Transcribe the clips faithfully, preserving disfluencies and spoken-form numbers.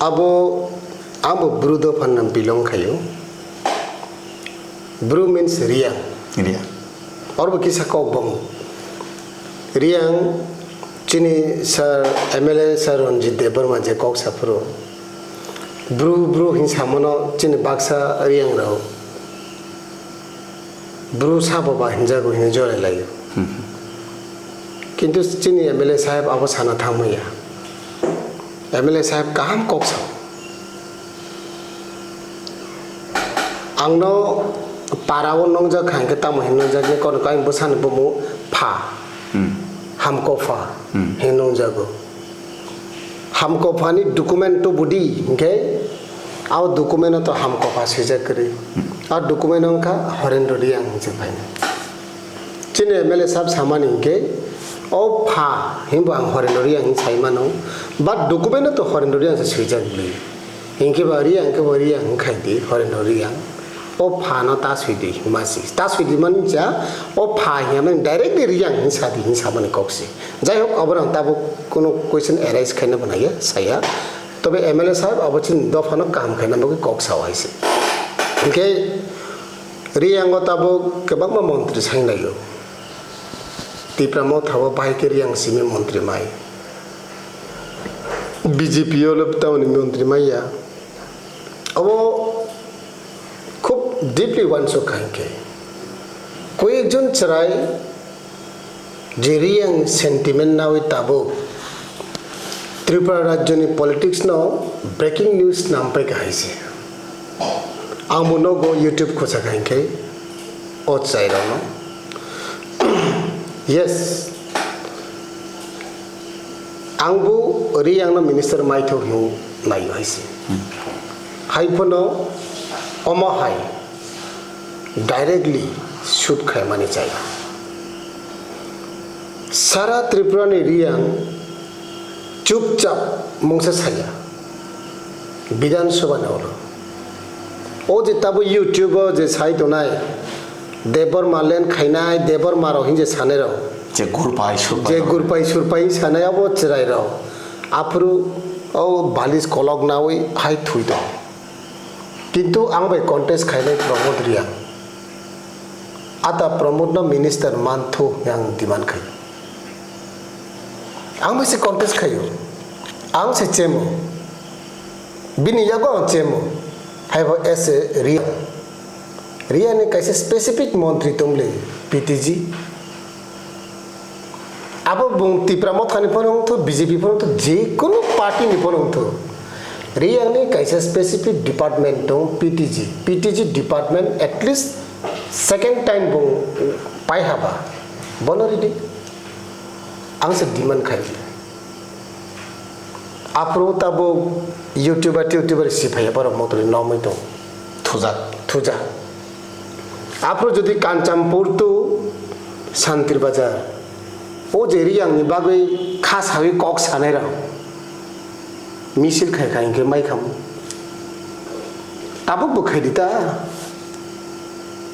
Abo, ang bo Bru dopha no belong khaio. Bru means Riyang. Riyang. Oro bo kisa kok bong. Riyang chini sir, M L A sir Ranjit Debbarma je kok saphuru. Bru, Bru hin samano chini baksa Riyang rao. Bru sabo ba hinjago hinwi jorai laio. Hmm. Kintu chini M L A saheb abo sana thangmaya. M L A saheb kaham kok sao. Angno para o nongjak kha hingke tamo hin nongjak ni kono kain bwsani bumu pha. Hmm. Hamkopha Hmm. hin nongjago. Hamkophani document to budi hingke, a document to hamkopha swijak kwrwi. A document wngkha Horendra Riyang hinwi phainai. Chini M L A sahab samani hingke, o pha himbo ang Horendra Riyang hinwi sai mano, but document to Horendra Riyang se swijak bwlwi. Hingke ba Riyang, hingke ba Riyang hingkhai di, Horendra Riyang. O pha no ta swi di, hima si. Ta swi di mani cha, o pha hiya mani direct di Riyang hin sa di, hin sa mani kok si. Jai hok, abo rang tabuk kuno question arise khaina bo naiya, saya. Tobe M L A sahab abo chini dopha no kaham khaina bagwi kok sao hai se. Hingke Riyang o tabuk kwbangma montri sai laio. Tipra Motha o bahai khe Riyang simi montri mai. B J P o le tamoni montri maiya. Abo khub deeply uansuk kha hinkhe. Koyekjon chwrai je Riyang sentiment nawi tabuk Tripura rajyoni politics no breaking news nampai kha hai se. Ang bo nogo YouTube khosa kha hinkhe o chwrai rokno. Yes. Ang bo Riyang no minister maithok hinwi naio hai se. Hai phano omo hai directly shoot khaimani chaya. Sara Tripura ni Riyang chupchap mungsa saya. Bidhan Sabha ni oro. O je tabo YouTube o je sai tongnai, Debbarma land khainai, Debbarma rok hinje sanai rok. Je gurpai surpai Je rok. gurpai surpai sanai abo chwrai rok. Aphuru o balis kolok nawi hai thui tong. Kintu ang bai contest khainai Pramod Riyang. Ata Pramod no minister manthu yang demand khai. Ang bai se contest khaio. Ang se chemo. Bini yago ang chemo. Haibo as a Riyang. Riyang ni kaisa specific montri tongle P T G. Abo bung Tipra Motha ni phano wngthu, B J P phano wngthu, je kunu party ni phano wngthu. Riyang ni kaisa specific department tong P T G. P T G department at least second time bung pai haba. Bono ridi. Ang se demand khai. Aphuru tabuk YouTuber, YouTuber si phaiya borok motor ni nomwi tong. Thujak. Thujak. Aphuru jodi Kanchanpur to Santir Bazar, o je Riyang ni bagwi kha sawi kok sanai rok misil khai khai hinkhe mai khamu. Tabuk bo khai di ta.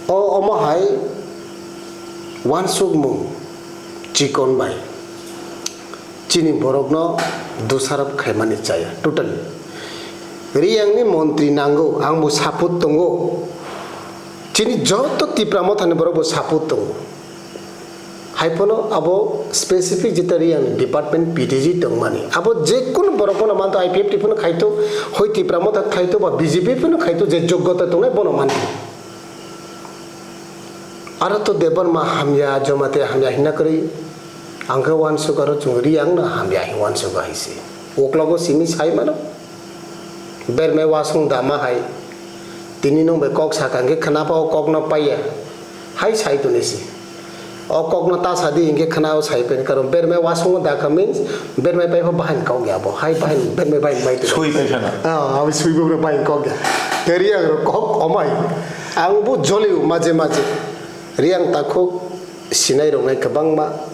O omo hai uansukmung chikon bai. Chini borokno dusarap khaimani chaya, totally. Riyangni montri nango, ang bo support tongo. Chini joto Tipra Mothani borok bo support tongo. Haiphano abo specific jeta Riyangni department P T G tongmani. Abo jekunu borok bono manto, I P F T phano khaito, hoi Tipra Motha khaito ba B J P phano khaito, je joggota tongnai bono manto. Aro to Debbarma hamya, Jamatia hamya hinna kwrwi. Ang khe uansuk aro chwng Riyang no hamya hin uansuk hai se. Uklogo simi sai mano. Bermai wasung dama hai. Tini nwng bai kok saka hwnkhe khna pa o kok no paiya. Hai sai tuni si. O kok no ta sadi hwnkhe khna o sai pai karon bermai wasung o dakha means bermai pai pha bahan kok ya bo. Hai bahan bermai bai mai tuni. Sui pai phano. Ah, abi sui bo bai kok ya. Te Riyang ro kok omai. Ang bo jolio maje maje. Riyang takhuk sinai rok nai kwbangma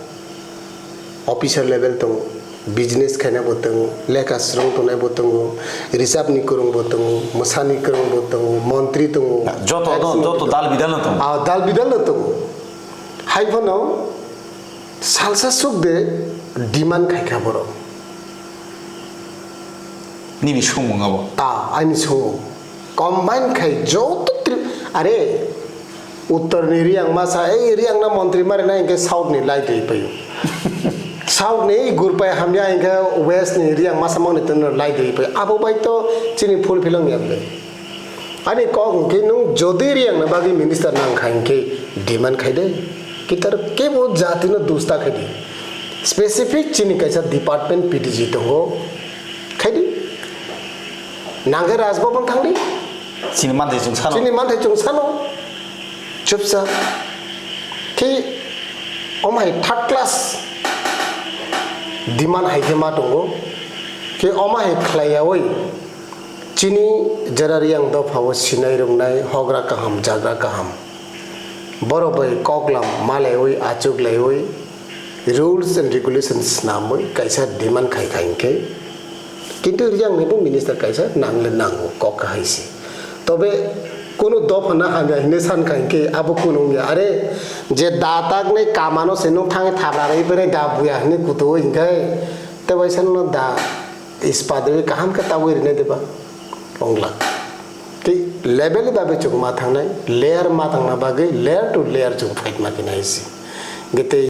officer level tongo, business khaina bo tongo, lekha swrwng tongnai bo tongo, reserve ni kwrwng bo tongo, mwsa ni kwrwng bo tongo, montri tongo, Na, joto no, ex-montri joto tongo. Dal bidal no tongo. Ah, dal bidal no tongo. Hai phano salsa suk de demand khai kha borok. Nini sumung abo. Ta ani sumung. Combine khai joto tri-, are, Uttor ni Riang masa, ei Riang na montri mari na hingke South ni lai dui payo. South ni gurpai hamya hingke West ni Riang masa mangni tun lai dui payo. Abo bai to chini full film ya bai. Ani kok hingke nung jodi Riang na bagi minister nang khai hingke demand khai de. Kitar kebo jati no dusta khai de. Specific chini kaisa department P D G tongo. Khai de. Nangke Raj Bhavan thang de. Chini manthai chwng sano. Chini manthai chwng sano. Chupsa. Khe omhai third class demand hai khe ma tongo. Khe omhai khlaiyawi chini jera Riang dophao sinai rwngnai hogra kaham jagra kaham. Borok bai koklam malaiwi achuklaiwi rules and regulations snamwi kaisa demand khai khai khe. Kintu Riang ni bo minister kaisa nangle nango kok kahai se. Tobe kunu dophana hamya hinwi san khai khe abo kunu wngya. Are je datak ni kamano se nung thangwi thabra rwi bere da buya hinwi kutu hinkhe te waisa no da ispat rwi kaham khe tabwi rine deba ongla. Tei level ni bagwi chwng ma thangnai, layer ma tangna bagwi layer to layer chwng fight ma khe nai se. Hingke tei